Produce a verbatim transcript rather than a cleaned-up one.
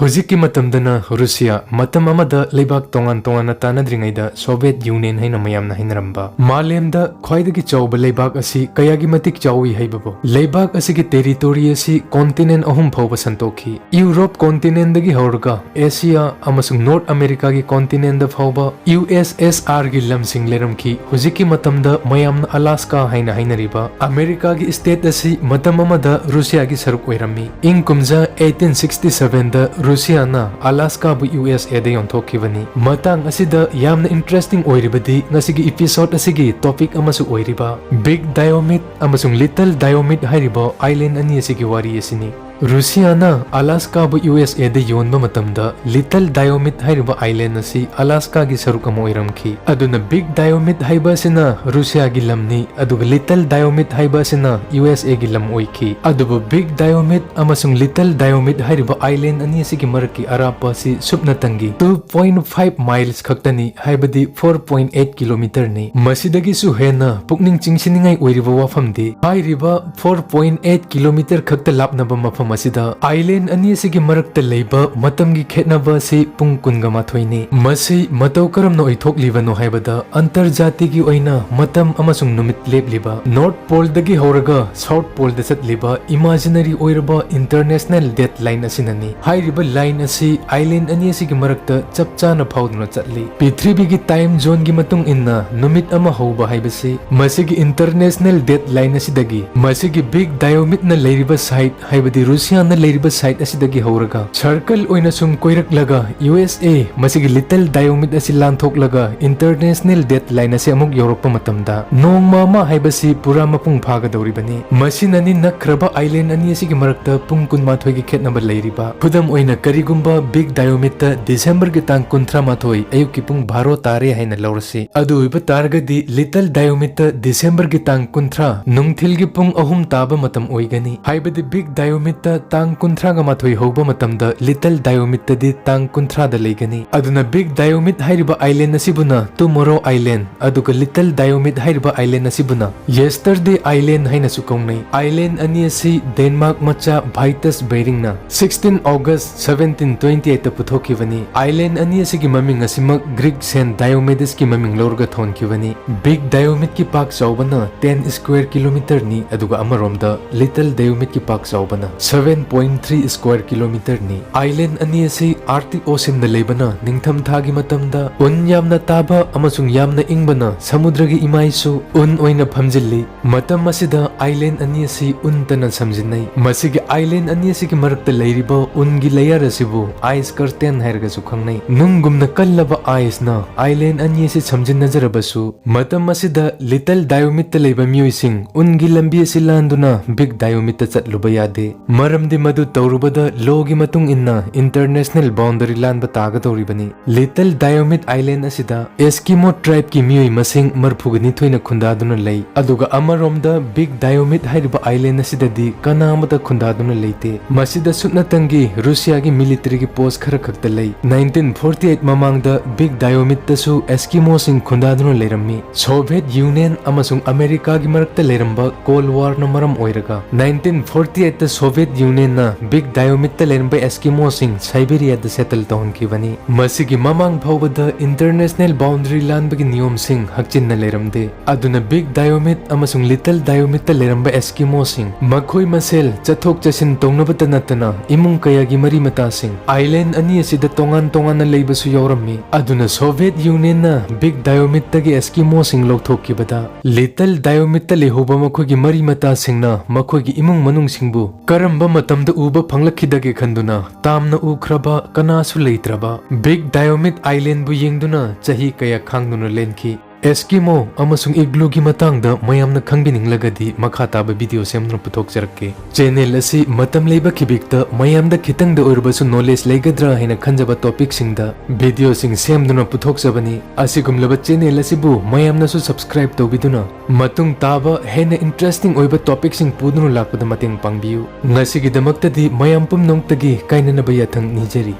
ꯍꯧꯖꯤꯛꯀꯤ ꯃꯇꯝꯗꯅ ꯔꯨꯁꯤꯌꯥ, ꯃꯇꯝ ꯑꯃꯗ ꯂꯩꯕꯥꯛ ꯇꯣꯉꯥꯟ ꯇꯣꯉꯥꯟꯅ ꯇꯥꯟꯅꯗ꯭ꯔꯤꯉꯩꯗ ꯁꯣꯚꯤꯌꯦꯠ ꯌꯨꯅꯤꯌꯟ ꯍꯥꯏꯅ ꯃꯌꯥꯝꯅ ꯍꯥꯏꯅꯔꯝꯕ, ꯃꯥꯂꯦꯝꯗ ꯈ꯭ꯋꯥꯏꯗꯒꯤ ꯆꯥꯎꯕ ꯂꯩꯕꯥꯛ ꯑꯁꯤ ꯀꯌꯥꯒꯤ ꯃꯇꯤꯛ ꯆꯥꯎꯏ ꯍꯥꯏꯕꯕꯨ, ꯂꯩꯕꯥꯛ ꯑꯁꯤꯒꯤ ꯇꯦꯔꯤꯇꯣꯔꯤ ꯑꯁꯤ ꯀꯣꯟꯇꯤꯅꯦꯟ ꯑꯍꯨꯝ ꯐꯥꯎꯕ ꯁꯟꯗꯣꯛꯈꯤ꯫ ꯌꯨꯔꯣꯞ ꯀꯣꯟꯇꯤꯅꯦꯟꯗꯒꯤ ꯍꯧꯔꯒ ꯑꯦꯁꯤꯌꯥ ꯑꯃꯁꯨꯡ ꯅꯣꯔꯠ ꯑꯃꯦꯔꯤꯀꯥꯒꯤ ꯀꯣꯟꯇꯤꯅꯦꯟꯗ ꯐꯥꯎꯕ ꯌꯨ ꯑꯦꯁ ꯑꯦꯁ ꯑꯥꯔꯒꯤ ꯂꯝꯁꯤꯡ ꯂꯩꯔꯝꯈꯤ꯫ ꯍꯧꯖꯤꯛꯀꯤ ꯃꯇꯝꯗ ꯃꯌꯥꯝꯅ ꯑꯂꯥꯁꯀꯥ ꯍꯥꯏꯅ ꯍꯥꯏꯅꯔꯤꯕ ꯑꯃꯦꯔꯤꯀꯥꯒꯤ ꯁ꯭ꯇꯦꯠ ꯑꯁꯤ ꯃꯇꯝ ꯑꯃꯗ ꯔꯨꯁꯤꯌꯥꯒꯤ ꯁꯔꯨꯛ ꯑꯣꯏꯔꯝꯃꯤ꯫ ꯏꯪ ꯀꯨꯝꯖꯥ ꯑꯩꯠꯇꯤꯟ ꯁꯤꯛꯁꯇꯤ ꯁꯚꯦꯟꯗ ꯔꯨꯁꯤꯌꯥꯅ ꯑꯂꯥꯁꯀꯥꯕꯨ ꯌꯨ ꯑꯦꯁ ꯑꯦꯗ ꯌꯣꯟꯊꯣꯛꯈꯤꯕꯅꯤ꯫ ꯃꯇꯥꯡ ꯑꯁꯤꯗ ꯌꯥꯝꯅ ꯏꯟꯇꯔꯦꯁꯇꯤꯡ ꯑꯣꯏꯔꯤꯕꯗꯤ ꯉꯁꯤꯒꯤ ꯏꯄꯤꯁꯣꯗ ꯑꯁꯤꯒꯤ ꯇꯣꯄꯤꯛ ꯑꯃꯁꯨ ꯑꯣꯏꯔꯤꯕ ꯕꯤꯛ ꯗꯥꯏꯑꯣꯃꯤꯠ ꯑꯃꯁꯨꯡ ꯂꯤꯇꯜ ꯗꯥꯏꯑꯣꯃꯤꯠ ꯍꯥꯏꯔꯤꯕ ꯑꯥꯏꯂꯦꯟ ꯑꯅꯤ ꯑꯁꯤꯒꯤ ꯋꯥꯔꯤ ꯑꯁꯤꯅꯤ꯫ ꯔꯨꯁꯤꯌꯥꯅ ꯑꯂꯥꯁꯀꯥꯕꯨ ꯌꯨ ꯑꯦꯁ ꯑꯦꯗ ꯌꯣꯟꯕ ꯃꯇꯝꯗ ꯂꯤꯇꯜ ꯗꯥꯏꯑꯣꯃꯤꯠ ꯍꯥꯏꯔꯤꯕ ꯑꯥꯏꯂꯦꯟ ꯑꯁꯤ ꯑꯂꯥꯁꯀꯥꯒꯤ ꯁꯔꯨꯛ ꯑꯃ ꯑꯣꯏꯔꯝꯈꯤ꯫ ꯑꯗꯨꯅ ꯕꯤꯛ ꯗꯥꯏꯑꯣꯃꯤꯠ ꯍꯥꯏꯕ ꯑꯁꯤꯅ ꯔꯨꯁꯤꯌꯥꯒꯤ ꯂꯝꯅꯤ, ꯑꯗꯨꯒ ꯂꯤꯇꯜ ꯗꯥꯏꯑꯣꯃꯤꯠ ꯍꯥꯏꯕ ꯑꯁꯤꯅ ꯌꯨ ꯑꯦꯁ ꯑꯦꯒꯤ ꯂꯝ ꯑꯣꯏꯈꯤ꯫ ꯑꯗꯨꯕꯨ ꯕꯤꯛ ꯗꯥꯏꯑꯣꯃꯤꯠ ꯑꯃꯁꯨꯡ ꯂꯤꯇꯜ ꯗꯥꯏꯑꯣꯃꯤꯠ ꯍꯥꯏꯔꯤꯕ ꯑꯥꯏꯂꯦꯟ ꯑꯅꯤ ꯑꯁꯤꯒꯤ ꯃꯔꯛꯀꯤ ꯑꯔꯥꯞꯄ ꯑꯁꯤ ꯁꯨꯞꯅꯇꯪꯒꯤ two point five miles ꯈꯛꯇꯅꯤ, ꯍꯥꯏꯕꯗꯤ four point eight kilometerꯅꯤ꯫ ꯃꯁꯤꯗꯒꯤꯁꯨ ꯍꯦꯟꯅ ꯄꯨꯛꯅꯤꯡ ꯆꯤꯡꯁꯤꯟꯅꯤꯡꯉꯥꯏ ꯑꯣꯏꯔꯤꯕ ꯋꯥꯐꯝꯗꯤ, ꯍꯥꯏꯔꯤꯕ four point eight kilometer ꯈꯛꯇ ꯂꯥꯞꯅꯕ ꯃꯐꯝ ꯑꯁꯤꯗ ꯑꯥꯏꯂꯦꯟ ꯑꯅꯤ ꯑꯁꯤꯒꯤ ꯃꯔꯛꯇ ꯂꯩꯕ ꯃꯇꯝꯒꯤ ꯈꯦꯠꯅꯕ ꯑꯁꯤ ꯄꯨꯡ ꯀꯨꯟꯒ ꯃꯥꯊꯣꯏꯅꯤ꯫ ꯃꯁꯤ ꯃꯇꯧ ꯀꯔꯝꯅ ꯑꯣꯏꯊꯣꯛꯂꯤꯕꯅꯣ ꯍꯥꯏꯕꯗ, ꯑꯟꯇꯔꯖꯥꯇꯤꯒꯤ ꯑꯣꯏꯅ ꯃꯇꯝ ꯑꯃꯁꯨꯡ ꯅꯨꯃꯤꯠ ꯂꯦꯞꯂꯤꯕ, ꯅꯣꯔꯠ ꯄꯣꯜꯗꯒꯤ ꯍꯧꯔꯒ ꯁꯥꯎꯠ ꯄꯣꯜꯗ ꯆꯠꯂꯤꯕ ꯏꯃꯥꯖꯤꯅꯔꯤ ꯑꯣꯏꯔꯕ ꯏꯟꯇꯔꯅꯦꯁꯅꯦꯜ ꯗꯦꯠ ꯂꯥꯏꯟ ꯑꯁꯤꯅꯅꯤ꯫ ꯍꯥꯏꯔꯤꯕ ꯂꯥꯏꯟ ꯑꯁꯤ ꯑꯥꯏꯂꯦꯟ ꯑꯅꯤ ꯑꯁꯤꯒꯤ ꯃꯔꯛꯇ ꯆꯞ ꯆꯥꯅ ꯐꯥꯎꯗꯨꯅ ꯆꯠꯂꯤ꯫ ꯄ꯭ꯔꯤꯊꯤꯕꯤꯒꯤ ꯇꯥꯏꯝ ꯖꯣꯟꯒꯤ ꯃꯇꯨꯡ ꯏꯟꯅ ꯅꯨꯃꯤꯠ ꯑꯃ ꯍꯧꯕ ꯍꯥꯏꯕꯁꯤ ꯃꯁꯤꯒꯤ ꯏꯟꯇꯔꯅꯦꯁꯅꯦꯜ ꯗꯦꯠ ꯂꯥꯏꯟ ꯑꯁꯤꯗꯒꯤ, ꯃꯁꯤꯒꯤ ꯕꯤꯛ ꯗꯥꯏꯑꯣꯃꯤꯠꯅ ꯂꯩꯔꯤꯕ ꯁꯥꯏꯠ, ꯍꯥꯏꯕꯗꯤ ꯔꯨꯁꯤꯌꯥꯅ ꯂꯩꯔꯤꯕ ꯁꯥꯏꯠ ꯑꯁꯤꯗꯒꯤ ꯍꯧꯔꯒ ꯁꯔꯀꯜ ꯑꯣꯏꯅ ꯁꯨꯝ ꯀꯣꯏꯔꯛꯂꯒ ꯌꯨ ꯑꯦꯁ ꯑꯦ, ꯃꯁꯤꯒꯤ ꯂꯤꯇꯜ ꯗꯥꯏꯑꯣꯃꯤꯠ ꯑꯁꯤ ꯂꯥꯟꯊꯣꯛꯂꯒ ꯏꯟꯇꯔꯅꯦꯁꯅꯦꯜ ꯗꯦꯠ ꯂꯥꯏꯟ ꯑꯁꯤ ꯑꯃꯨꯛ ꯌꯧꯔꯛꯄ ꯃꯇꯝꯗ ꯅꯣꯡꯃ ꯑꯃ ꯍꯥꯏꯕꯁꯤ ꯄꯨꯔꯥ ꯃꯄꯨꯡ ꯐꯥꯒꯗꯧꯔꯤꯕꯅꯤ꯫ ꯃꯁꯤꯅꯅꯤ ꯅꯛꯈ꯭ꯔꯕ ꯑꯥꯏꯂꯦꯟ ꯑꯅꯤ ꯑꯁꯤꯒꯤ ꯃꯔꯛꯇ ꯄꯨꯡ ꯀꯨꯟꯃꯥꯊꯣꯏꯒꯤ ꯈꯦꯠꯅꯕ ꯂꯩꯔꯤꯕ꯫ ꯈꯨꯗꯝ ꯑꯣꯏꯅ, ꯀꯔꯤꯒꯨꯝꯕ ꯕꯤꯛ ꯗꯥꯏꯑꯣꯃꯤꯠꯇ ꯗꯤꯁꯦꯝꯕꯔꯒꯤ ꯇꯥꯡ ꯀꯨꯟꯊ꯭ꯔꯥ ꯃꯥꯊꯣꯏ ꯑꯌꯨꯛꯀꯤ ꯄꯨꯡ ꯕꯥꯔꯣ ꯇꯥꯔꯦ ꯍꯥꯏꯅ ꯂꯧꯔꯁꯤ꯫ ꯑꯗꯨ ꯑꯣꯏꯕ ꯇꯥꯔꯒꯗꯤ ꯂꯤꯇꯜ ꯗꯥꯏꯑꯣꯃꯤꯠꯇ ꯗꯤꯁꯦꯝꯕꯔꯒꯤ ꯇꯥꯡ ꯀꯨꯟꯊ꯭ꯔꯥ ꯅꯨꯡꯊꯤꯜꯒꯤ ꯄꯨꯡ ꯑꯍꯨꯝ ꯇꯥꯕ ꯃꯇꯝ ꯑꯣꯏꯒꯅꯤ꯫ ꯍꯥꯏꯕꯗꯤ ꯕꯤꯛ ꯗꯥꯏꯑꯣꯃꯤꯠ ꯇ ꯇꯥꯡ ꯀꯨꯟꯊ꯭ꯔꯥꯒ ꯃꯥꯊꯣꯏ ꯍꯧꯕ ꯃꯇꯝꯗ Little Diomedeꯇꯗꯤ ꯇꯥꯡ ꯀꯨꯟꯊ꯭ꯔꯥꯗ ꯂꯩꯒꯅꯤ꯫ ꯑꯗꯨꯅ Big Diomede ꯍꯥꯏꯔꯤꯕ island ꯑꯁꯤꯕꯨꯅ Tomorrow Island, ꯑꯗꯨꯒ Little Diomede ꯍꯥꯏꯔꯤꯕ island ꯑꯁꯤꯕꯨꯅ Yesterday Island ꯍꯥꯏꯅꯁꯨ ꯀꯧꯅꯩ꯫ Island ꯑꯅꯤ ꯑꯁꯤ ꯗꯦꯟꯃꯥꯔꯛ ꯃꯆꯥ Vitus Beringꯅ sixteen August seventeen twenty eightꯇ ꯄꯨꯊꯣꯛꯈꯤꯕꯅꯤ꯫ Island ꯑꯅꯤ ꯑꯁꯤꯒꯤ ꯃꯃꯤꯡ ꯑꯁꯤꯃꯛ Greek Saint Diomedesꯀꯤ ꯃꯃꯤꯡ ꯂꯧꯔꯒ ꯊꯣꯟꯈꯤꯕꯅꯤ꯫ Big Diomedeꯀꯤ ꯄꯥꯛ ꯆꯥꯎꯕꯅ ten square kilometreꯅꯤ, ꯑꯗꯨꯒ ꯑꯃꯔꯣꯝꯗ Little Diomedeꯀꯤ ꯄꯥꯛ ꯆꯥꯎꯕꯅ seven point three square kilometreꯅꯤ꯫ Island ꯑꯅꯤ ꯑꯁꯤ Arctic Oceanꯗ ꯂꯩꯕꯅ ꯅꯤꯡꯊꯝꯊꯥꯒꯤ ꯃꯇꯝꯗ ꯎꯟ ꯌꯥꯝꯅ ꯇꯥꯕ ꯑꯃꯁꯨꯡ ꯌꯥꯝꯅ ꯏꯪꯕꯅ ꯁꯃꯨꯗ꯭ꯔꯒꯤ ꯏꯃꯥꯏꯁꯨ ꯎꯟ ꯑꯣꯏꯅ ꯐꯝꯖꯤꯜꯂꯤ꯫ ꯃꯇꯝ ꯑꯁꯤꯗ island ꯑꯅꯤ ꯑꯁꯤ ꯎꯟꯇꯅ ꯁꯝꯖꯤꯟꯅꯩ꯫ ꯃꯁꯤꯒꯤ island ꯑꯅꯤ ꯑꯁꯤꯒꯤ ꯃꯔꯛꯇ ꯂꯩꯔꯤꯕ ꯎꯟꯒꯤ layer ꯑꯁꯤꯕꯨ ice curtain ꯍꯥꯏꯔꯒꯁꯨ ꯈꯪꯅꯩ꯫ ꯅꯨꯡꯒꯨꯝꯅ ꯀꯜꯂꯕ iceꯅ island ꯑꯅꯤ ꯑꯁꯤ ꯁꯝꯖꯤꯟꯅꯖꯔꯕꯁꯨ, ꯃꯇꯝ ꯑꯁꯤꯗ Little Diomedeꯇ ꯂꯩꯕ ꯃꯤꯑꯣꯏꯁꯤꯡ ꯎꯟꯒꯤ ꯂꯝꯕꯤ ꯑꯁꯤ ꯂꯥꯟꯗꯨꯅ Big Diomedeꯇ ꯆꯠꯂꯨꯕ ꯌꯥꯗꯦ, ꯃꯔꯝꯗꯤ ꯃꯗꯨ ꯇꯧꯔꯨꯕꯗ lawꯒꯤ ꯃꯇꯨꯡ ꯏꯟꯅ international boundary ꯂꯥꯟꯕ ꯇꯥꯒꯗꯧꯔꯤꯕꯅꯤ꯫ Little Diomede Island ꯑꯁꯤꯗ Eskimo tribeꯀꯤ ꯃꯤꯑꯣꯏ ꯃꯁꯤꯡ ꯃꯔꯤꯐꯨꯒ ꯅꯤꯊꯣꯏꯅ ꯈꯨꯟꯗꯥꯗꯨꯅ ꯂꯩ, ꯑꯗꯨꯒ ꯑꯃꯔꯣꯝꯗ Big Diomede ꯍꯥꯏꯔꯤꯕ island ꯑꯁꯤꯗꯗꯤ ꯀꯅꯥ ꯑꯃꯠꯇ ꯈꯨꯟꯗꯥꯗꯨꯅ ꯂꯩꯇꯦ꯫ ꯃꯁꯤꯗ ꯁꯨꯞꯅꯇꯪꯒꯤ ꯔꯨꯁꯤꯌꯥꯒꯤ militaryꯒꯤ post ꯈꯔ ꯈꯛꯇ ꯂꯩ꯫ Nineteen forty eight ꯃꯃꯥꯡꯗ Big Diomedeꯇꯁꯨ Eskimoꯁꯤꯡ ꯈꯨꯟꯗꯥꯗꯨꯅ ꯂꯩꯔꯝꯃꯤ꯫ Soviet Union ꯑꯃꯁꯨꯡ ꯑꯃꯦꯔꯤꯀꯥꯒꯤ ꯃꯔꯛꯇ ꯂꯩꯔꯝꯕ Cold Warꯅ ꯃꯔꯝ ꯑꯣꯏꯔꯒ, nineteen forty eightꯇ Soviet Unionꯅ Big Diomedeꯇ ꯂꯩꯔꯝꯕ Eskimoꯁꯤꯡ Siberiaꯗ settle ꯇꯧꯍꯟꯈꯤꯕꯅꯤ꯫ ꯃꯁꯤꯒꯤ ꯃꯃꯥꯡ ꯐꯥꯎꯕꯗ international boundary ꯂꯥꯟꯕꯒꯤ ꯅꯤꯌꯣꯝꯁꯤꯡ ꯍꯛꯆꯤꯟꯅ ꯂꯩꯔꯝꯗꯦ꯫ ꯑꯗꯨꯅ Big Diomede ꯑꯃꯁꯨꯡ Little Diomedeꯇ ꯂꯩꯔꯝꯕ Eskimoꯁꯤꯡ ꯃꯈꯣꯏ ꯃꯁꯦꯜ ꯆꯠꯊꯣꯛ ꯆꯠꯁꯤꯟ ꯇꯧꯅꯕꯇ ꯅꯠꯇꯅ ꯏꯃꯨꯡ ꯀꯌꯥꯒꯤ ꯃꯔꯤ ꯃꯇꯥꯁꯤꯡ island ꯑꯅꯤ ꯑꯁꯤꯗ ꯇꯣꯉꯥꯟ ꯇꯣꯉꯥꯟꯅ ꯂꯩꯕꯁꯨ ꯌꯥꯎꯔꯝꯃꯤ꯫ ꯑꯗꯨꯅ Soviet Unionꯅ Big Diomedeꯇꯒꯤ Eskimoꯁꯤꯡ ꯂꯧꯊꯣꯛꯈꯤꯕꯗ, Little Diomedeꯇ ꯂꯩꯍꯧꯕ ꯃꯈꯣꯏꯒꯤ ꯃꯔꯤ ꯃꯇꯥꯁꯤꯡꯅ ꯃꯈꯣꯏꯒꯤ ꯏꯃꯨꯡ ꯃꯅꯨꯡꯁꯤꯡꯕꯨ ꯀꯔꯝꯕ ꯃꯇꯝꯗ ꯎꯕ ꯐꯪꯂꯛꯈꯤꯗꯒꯦ ꯈꯟꯗꯨꯅ ꯇꯥꯝꯅ ꯎꯈ꯭ꯔꯕ ꯀꯅꯥꯁꯨ ꯂꯩꯇ꯭ꯔꯕ Big Diomede Islandꯕꯨ ꯌꯦꯡꯗꯨꯅ ꯆꯍꯤ ꯀꯌꯥ ꯈꯥꯡꯗꯨꯅ ꯂꯦꯟꯈꯤ꯫ ꯑꯦꯁꯀꯤꯃꯣ ꯑꯃꯁꯨꯡ ꯏꯒ꯭ꯂꯨꯒꯤ ꯃꯇꯥꯡꯗ ꯃꯌꯥꯝꯅ ꯈꯪꯕꯤꯅꯤꯡꯂꯒꯗꯤ ꯃꯈꯥ ꯇꯥꯕ ꯚꯤꯗꯤꯑꯣ ꯁꯦꯝꯗꯨꯅ ꯄꯨꯊꯣꯛꯆꯔꯛꯀꯦ꯫ ꯆꯦꯅꯦꯜ ꯑꯁꯤ ꯃꯇꯝ ꯂꯩꯕ ꯈꯤꯕꯤꯛꯇ ꯃꯌꯥꯝꯗ ꯈꯤꯇꯪꯗ ꯑꯣꯏꯔꯕꯁꯨ ꯅꯣꯂꯦꯖ ꯂꯩꯒꯗ꯭ꯔꯥ ꯍꯥꯏꯅ ꯈꯟꯖꯕ ꯇꯣꯄꯤꯛꯁꯤꯡꯗ ꯚꯤꯗꯤꯑꯣꯁꯤꯡ ꯁꯦꯝꯗꯨꯅ ꯄꯨꯊꯣꯛꯆꯕꯅꯤ꯫ ꯑꯁꯤꯒꯨꯝꯂꯕ ꯆꯦꯅꯦꯜ ꯑꯁꯤꯕꯨ ꯃꯌꯥꯝꯅꯁꯨ ꯁꯕꯁꯀ꯭ꯔꯥꯏꯕ ꯇꯧꯕꯤꯗꯨꯅ ꯃꯇꯨꯡ ꯇꯥꯕ ꯍꯦꯟꯅ ꯏꯟꯇꯔꯦꯁꯇꯤꯡ ꯑꯣꯏꯕ ꯇꯣꯄꯤꯛꯁꯤꯡ ꯄꯨꯗꯨꯅ ꯂꯥꯛꯄꯗ ꯃꯇꯦꯡ ꯄꯥꯡꯕꯤꯌꯨ꯫ ꯉꯁꯤꯒꯤꯗꯃꯛꯇꯗꯤ ꯃꯌꯥꯝ ꯄꯨꯝꯅꯃꯛꯇꯒꯤ ꯀꯥꯏꯅꯅꯕ ꯌꯥꯊꯪ ꯅꯤꯖꯔꯤ꯫